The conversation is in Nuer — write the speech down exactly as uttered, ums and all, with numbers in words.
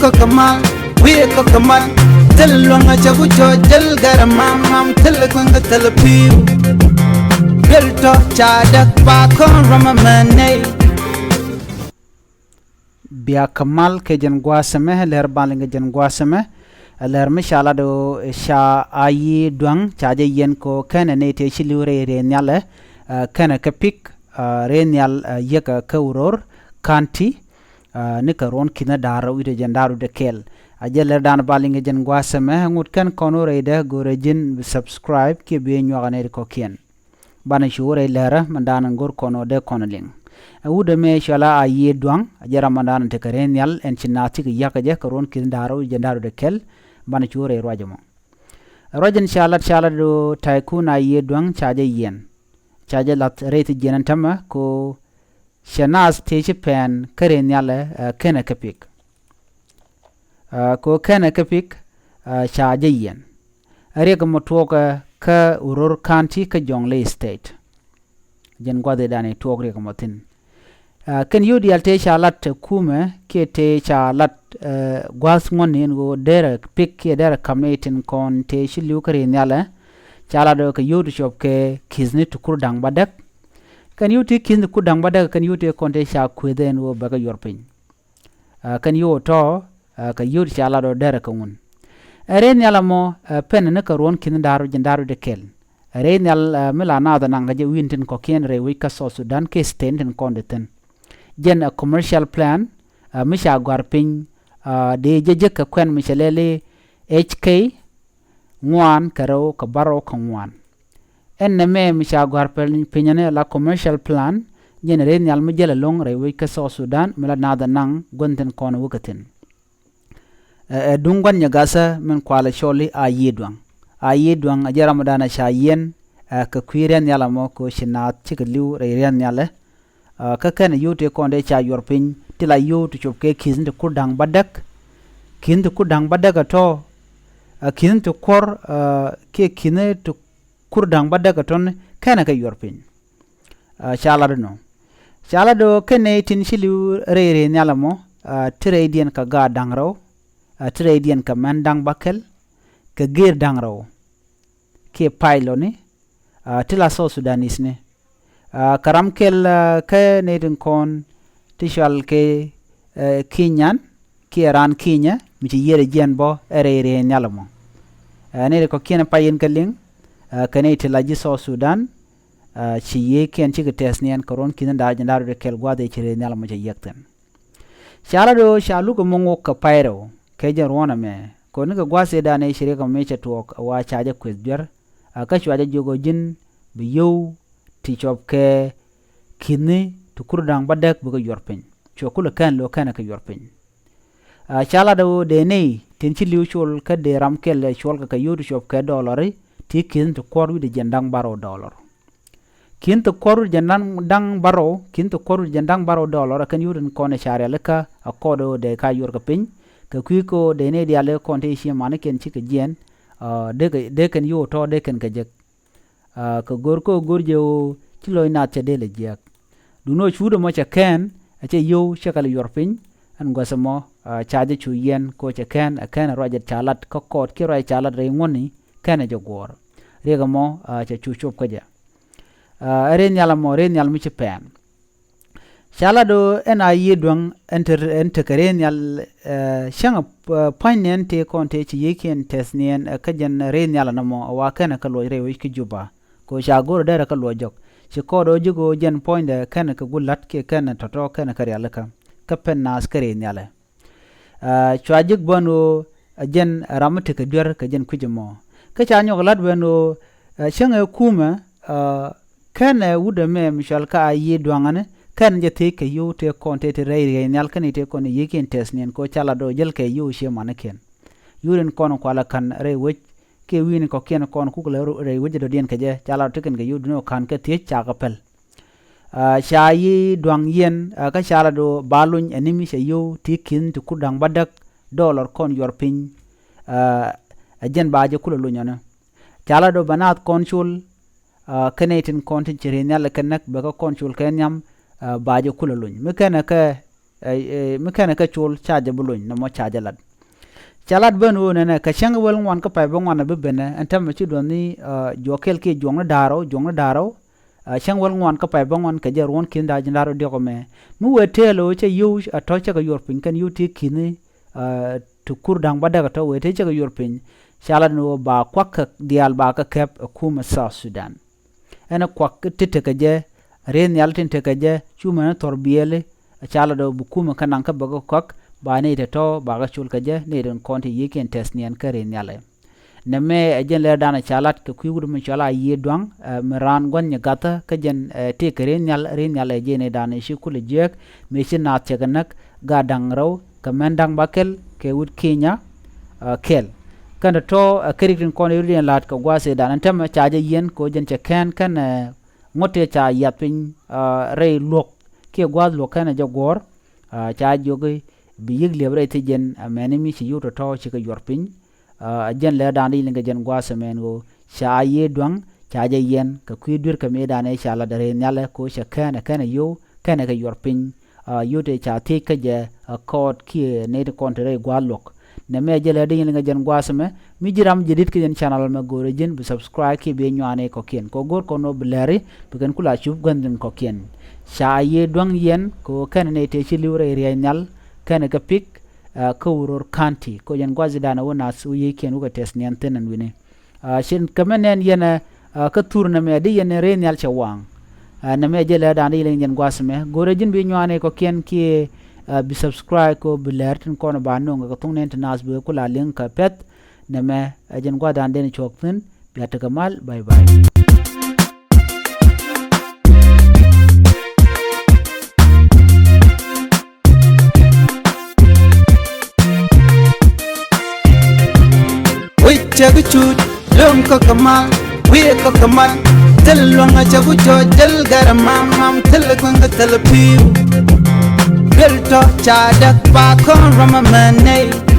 Kɔk kɛ mal, wi̱i̱ kɔk kɛ mal. Thil luäŋ a cɛ ku cɔ jäl gɛr mam mam, thil kueŋ kɛ thil pi̱i̱u. Duel tɔ ca däk ba kɔn rɔm a mɛ nɛy. Bia kɛ mal kɛ jɛn gua̱a̱th ɛmɛ, lɛr bal kɛ jɛn gua̱a̱th ɛmɛ. Lɛr mi ca lat ɣöö ca Ayi Duaŋ ca jɛ yiɛn kɛ ɣöö kɛnɛ nɛy tëë ci li̱w rɛy rɛy nhialɛ, ɛ, kɛnɛ kɛ pik, ɛ, rɛy nhial, ɛ, yek, ɛ, kä Uror County, ɛ, ni kɛ ruɔ̱n ki̱n da̱r wi̱cdɛ jɛn da̱r wi̱cdɛ kɛl. A jɛ lɛr dan bal kɛ jɛn gua̱a̱th ɛmɛ, ŋut kɛn kɔn wä rɛydɛ go̱rɛ ji̱n bi subscribe kiɛ bi nyuak nɛy ti kɔ̱kiɛn. Banɛ cu wä rɛy lɛrä mɛn dan go̱r kɔn wä dee kɔn liŋ. Ɛ wut ɛmɛ cɔala Ayi Duaŋ, a jɛ ram mɛn dan tekɛ rɛy nhial, ɛn ci naath cikɛ ya̱kä jɛ kɛ ruɔ̱n ki̱n da̱r wi̱cdɛ jɛn da̱r wi̱cdɛ kɛl. Banɛ cu wä rɛy ruac ɛmɔ. Ruac in ca lat, ca lat ɣöö Taikun Ayi Duaŋ ca jɛ yiɛn. Ca jɛ lath rɛy thi jiɛn ɛn tämɛ kɛ ɣöö cɛ naath tëë ci pɛn kä rɛy nhialɛ, ɛ, kɛnɛ kɛ pik. Ɛ, kɛ ɣöö kɛnɛ kɛ pik, ɛ, ca jɛ yiɛn. Ɛ riɛk ɛmɔ tuɔɔkɛ kä Uror County kä Jonglei State. Jɛn gua̱thidan i̱ tuɔɔk riɛk ɛmɔ thi̱n. Ɛ, kɛn yio̱w diaal tëë ca lat ɛ kumɛ kiɛ tëë ca lat, ɛ, gua̱a̱th ŋuɔ̱tni ɛn ɣöö derɛ pik kiɛ derɛ ka̱m nɛy tin kɔn tëë ci li̱w kä rɛy nhialɛ. Ca lat ɣöö kɛ yio̱w ti cuɔp kɛ ki̱thni ti kur da̱ŋ bädäk. Kɛn yio̱w ti ki̱thni ti kur da̱ŋ bädäk kɛn yio̱w tëë kɔn tëë ca kuëth ɛn ɣöö bɛ kɛ yuɔr piny. Ɛ, kɛn yio̱w tɔ̱, ɛ, kɛ yio̱w ti ca lat ɣöö derɛ kɛ ŋun. Ɛ rɛy nhial ɛmɔ, ɛ, pɛn ni kɛ ruɔ̱n ki̱n da̱r wi̱cdɛ jɛn da̱r wi̱cdɛ kɛl. Ɛ rɛy nhial, ɛ, mi la naath ɛ naŋ kɛ jɛ wi̱i̱n tin kɔ̱kiɛn rɛy wec kä South Sudan kiɛ state tin kɔn di thi̱n. Jɛn ɛ commercial plan, ɛ, mi ca gɔ̱a̱r piny, ɛ, dee jɛ jek kɛ kuɛn mi cɛ lɛl i̱ H K ŋuan kɛ rɛw kɛ bärɔw kɛ ŋuan. Ɛn nɛmɛ mi ca gɔ̱a̱r piny, piny ɛn la commercial plan, jɛn rɛy nhial mi jäl ɛlɔ̱ŋ rɛy wec kä South Sudan mi la naath ɛ naŋ gua̱n thi̱n kɔn wä kɛ thi̱n. Ɛ, ɛ duŋ gua̱n nyɛ gathä min kualɛ cɔl i̱ Ayi Duaŋ. Ayi Duaŋ ɛ jɛn ram mɔ dan ɛ ca yiɛn, ɛ, kɛ kui̱ rɛy nhial ɛmɔ kɛ ɣöö ci naath cikɛ li̱w rɛy rɛy nhialɛ. Ɛ, kä kɛnɛ yio̱w tëë kɔn dee ca yuɔr piny ti la yio̱w ti cuɔp kɛ ki̱thni ti kur da̱ŋ bädäk. Ki̱thni ti kur da̱ŋ bädäk ɛ tɔ̱, ɛ, ki̱thni ti kuɔ̱r, ɛ, kiɛ ki̱thni ti kur da̱ŋ bädäk ɛ tɔ̱ni kɛnɛ kɛ yuɔr piny. Ɛ, ca lat inɔ. Ca lat ɣöö kɛn nɛy tin ci li̱w rɛy rɛy nhial ɛmɔ, ɛ, ti rɛydiɛn kɛ gaat da̱ŋ rɛw, ɛ, ti rɛydiɛn kɛ män da̱ŋ bäkɛl, kɛ gër da̱ŋ rɛw kiɛ pilot ni, ɛ, ti la South Sudanese ni. Ɛ, kɛ ram kɛl, ɛ, kä nɛy tin kɔn ti cɔal kɛ, ɛ, Kenyan kiɛ raan Kenya mi ci yiër ɛ jiɛn bä ɛ rɛy rɛy nhial ɛmɔ. Ɛ, nɛy ti kɔ̱kiɛn pay in kɛ liŋ, ɛ, kɛ nɛy ti la ji̱ South Sudan, ɛ, ci yiëëkiɛn cikɛ tɛth niɛn kɛ ruɔ̱n ki̱n da̱r jɛn da̱r wi̱cdɛ kɛl gua̱a̱th ëë ci rɛy nhial ɛmɔ cɛ yiɛk thi̱n. Ca lat ɣöö ca luk ɛmɔ ŋok kɛ pay rɛw kɛ jɛn ruɔ̱n ɛmɛ. Kɔn ni kɛ gua̱a̱th ëëdan ëë ci riɛk ɛmɔ mi cɛ tuɔɔk ɛ wa ca jɛ kueth duer. Ɛ, kä cua jɛ jiök ɣöö ji̱n bi yio̱w ti cuɔp kɛ ki̱thni ti kur da̱ŋ bädäk bikɛ yuɔr piny. Cuɛ kulɛ kɛn lo̱k kɛnɛ kɛ yuɔr piny. Ɛ, ca lat ɣöö dee nɛy tin ci li̱w col kä dee ram kɛl ɛ cuɔl kɛ kɛ yio̱w ti cuɔp kɛ dɔlɔri ti ki̱thni ti kuɔr wi̱cdɛ jɛn da̱ŋ bärɔw dɔlɔr. Ki̱thni ti kuɔr wi̱cdɛ jɛn da̱ŋ, da̱ŋ bärɔw, ki̱thni ti kuɔr wi̱cdɛ jɛn da̱ŋ bärɔw dɔlɔr ɛ kɛn yio̱w tin kɔn ɛ ca rialikä ɛ kɔɔdɛ ɣöö dee ka yuɔr kɛ piny kɛ kui̱ kɛ ɣöö dee nɛy diaal ëë kɔn ti ci manikiɛn cikɛ jiɛɛn, ɛ, dee kɛ, dee kɛn yio̱w tɔ̱ dee kɛn kɛ jek. Ɛ, kɛ go̱r kä go̱r jɛ ɣöö ci lɔc nath cɛ dee lɛ jiääk. Duundɛ ɣöö cuut ɛmɔ cɛ kɛn, ɛ cɛ yio̱w cɛ kɛ lɛ yuɔr piny, ɛn gua̱th ɛmɔ, ɛ, ca jɛ cu yiɛn kɛ ɣöö cɛ kɛn, ɛ kɛn ɛ ruacɛ ca lat kä kɔɔt kiɛ ruacɛ ca lat rɛy ŋuɔ̱tni, kɛn ɛ jɛ guɔ̱ɔ̱r. Riɛk ɛmɔ, ɛ, cɛ cu cop kä jɛ. Ɛ, ɛ rɛy nhial ɛmɔ, rɛy nhial mi ci pɛn. Ca lat ɣöö ɛn Ayi Duaŋ ɛn te, ɛn tekɛ rɛy nhial, ɛ, cäŋ, ɛ, pua̱nyniɛn tëë kɔn tëë ci yiëëkiɛn tɛth niɛn, ɛ, kä jɛn rɛy nhial ɛn ɛmɔ ɛ wa kɛnɛ kɛ luɔc rɛy wec kä Juba. Kɛ ɣöö ca go̱r ɛ derɛ kä luɔc jɔk. Ci kɔɔdɛ ɣöö ji̱ go̱o̱r jɛn puɔ̱nydɛ kɛnɛ kɛ gul la̱t kiɛ kɛnɛ tɔ̱tɔ̱ kɛnɛ kɛ rialikä. Kä pɛn naath kä rɛy nhialɛ. Ɛ, cua jek bä ɛn ɣöö ɛ jɛn ɛ ram mi tekɛ duer kɛ jɛn kui̱c ɛmɔ. Kä ca nyɔk la̱t bä ɛn ɣöö, ɛ, cäŋ ɛ kumɛ, ɛ, kɛnɛ wut ɛmɛ mi cɔal kä Ayi Duaŋ ɛn, kɛn jɛ thiec kɛ yio̱w tëë kɔn tëë ti rɛy riɛy nhial kɛnɛ tëë kɔn i̱ yiëëkiɛn tɛth niɛn kɛ ɣöö ca lat ɣöö jäl kɛ yio̱w ciɛ manikiɛn. Yio̱w in kɔn kualɛ ka̱n rɛy wec kiɛ wi̱i̱ni kɔ̱kiɛn kɔn kuk lɛ rɛy wec dɔ̱diɛn kɛ jɛ ca lat ɣöö tekɛn kɛ yio̱w duundɛ ɣöö ka̱n kɛ thiec ca kɛ pɛl. Ɛ, ca Ayi Duaŋ yiɛn, ɛ, kä ca lat ɣöö ba lony ɛ ni mi cɛ yio̱w ti ki̱n ti kur da̱ŋ bädäk dɔlɔr kɔn yuɔr piny, ɛ, ɛ jɛn ba jɛ kulɛ lony ɔnɔ. Ca lat ɣöö ba naath kɔn col, ɛ, kɛnɛ tin kɔn tin ci rɛy nhial kɛ näk bɛ kä kɔn col kɛ nhiam, ɛ, ba jɛ kulɛ lony. Mi kɛnɛ kɛ ɛ, ɛ, mi kɛnɛ kɛ col ca jɛ bi lony nɔmɔ ca jɛ lat. Ca lat ben ɣöö nɛnɛ kɛ cäŋ wäl ŋuan kä pay bä ŋuan a bi benɛ ɛn tämɛ ci duɔth ni, ɛ, juɔk kɛl kiɛ juɔkni da̱ŋ rɛw, juɔkni da̱ŋ rɛw. Ɛ, cäŋ wäl ŋuan kä pay bä ŋuan kɛ jɛ ruɔ̱n ki̱n da̱ŋ ji̱ da̱ŋ rɛw diɔk ɛmɛ. Mi wëë tëël ɣöö cä yio̱w ɛ tɔ̱ cä kɛ yuɔr piny kɛn yio̱w ti ki̱ni, ɛ, ti kur da̱ŋ bädäk ɛ tɔ̱ wëë tëë cä kɛ yuɔr piny. Ca lat ni ɣöö ba kuak kɛ diaal ba kɛ kɛp ɛ kumɛ South Sudan. Ɛn ɛ kuak ti tekɛ jɛ, riey nhial tin tekɛ jɛ, cu mɛn thɔr biɛli, ca lat ɣöö bi kumɛ kä naŋ kä bɛ kɛ kuak, ba nɛy tɔ̱tɔ̱ ba kɛ col kɛ jɛ, nɛy tin kɔn ti yiëëkiɛn tɛth niɛn kä riey nhial ɛ. Nɛmɛ ɛ jɛn lɛr danɛ ca lat kɛ kui̱ wut mi cɔal a Yiëë Duaŋ, ɛ, mi raan gua̱n nyi gathä, kä jɛn, ɛ, tëëkɛ riey nhial, riey nhial ɛ jɛn ɛ danɛ ci kulɛ jiääk, mëë ci naath cɛ kɛ näk, gaat da̱ŋ rɛw, kɛ mɛn da̱ŋ bäkɛl, kɛ wut Kenya, ɛ, kɛl. Kɛn tɔ̱tɔ̱, ɛ, kɛ rik tin kɔn i̱ ri diɛn la̱t kɛ gua̱a̱th ëëdan. Ɛn täämɛ ca jɛ yiɛn kɛ ɣöö jɛn cɛ kɛn kɛn, ɛ, ŋuɔ̱t tëë ca yiath piny, ɛ, rɛy luɔ̱k, kiɛ gua̱a̱th luɔ̱k kɛnɛ jɛ guɔ̱ɔ̱r, ɛ, ca jiök i̱ bi yiëk liɛp rɛy thiec jɛn, ɛ, mɛni mi ci yio̱w tɔ̱tɔ̱ cikɛ yuɔr piny. Ɛ, jɛn lɛr da̱a̱n di liŋ kɛ jɛn gua̱a̱th ɛmɛn ɣöö ca Yiëë Duaŋ, ca jɛ yiɛn kɛ kui̱ duer kɛ mëëdan ëë ca lat riey nhialɛ kɛ ɣöö cɛ kɛn ɛ kɛn ɛ yio̱w, kɛnɛ kɛ yuɔr piny. Ɛ, yio̱w tëë ca thiec kä jɛ, ɛ, kɔɔt kiɛ nɛy ti kɔn te rɛy gua̱a̱th luɔ̱k. Nɛmɛ jɛ lɛ di nyin liŋ kɛ jɛn gua̱a̱th ɛmɛ. Mi ji̱ ram jɛ di̱t kɛ jɛn channel mɛ, go̱o̱rɛ ji̱n bi subscribe kiɛ bi nyuani kɔ̱kiɛn. Kɛ ɣöö go̱o̱r kɔn ɣöö bi lɛri, bi kɛn kula cup gua̱n thi̱n kɔ̱kiɛn. Ca Yiëë Duaŋ yiɛn kɛ ɣöö kɛnɛ nɛy tëë ci li̱w rɛy riey nhial, kɛnɛ kɛ pik, ɛ, kä Uror County. Kɛ ɣöö jɛn gua̱a̱th i̱ danɛ wä naath wä yiëëkiɛn wä kɛ tɛth niɛn thi̱n ɛn wi̱ni. Ɛ, cin kɛ mɛ nɛn yɛn, ɛ, ɛ, kä thur nɛmɛ di yɛn riey nhial cɛ waŋ. Ɛ, nɛmɛ jɛ lɛ da̱a̱n di yɛn gua̱a̱th ɛmɛ. Go̱o̱rɛ ji̱n bi nyuani kɔ̱kiɛn kiɛ, ɛ, bi subscribe kɛ ɣöö bi lɛr tin kɔn ba no̱o̱ŋ kɛ thok nɛn ti naath bi kula liŋ kɛ pɛ̈th. Nɛmɛ ɛ jɛn gua̱a̱th da̱a̱n den cuɔ̱k thi̱n. Bia tekɛ mal, bye bye. Wi̱c cɛ bi cuc, lööm kä kɛ mal, wi̱i̱ kä kɛ mal. Thil luäŋ a cɛ bi cuc, thil gɛr a mam mam, thil kueŋ kä thil pi̱i̱u. Thil tɔ̱ ca däk ba kɔn ram a mɛn nɛy.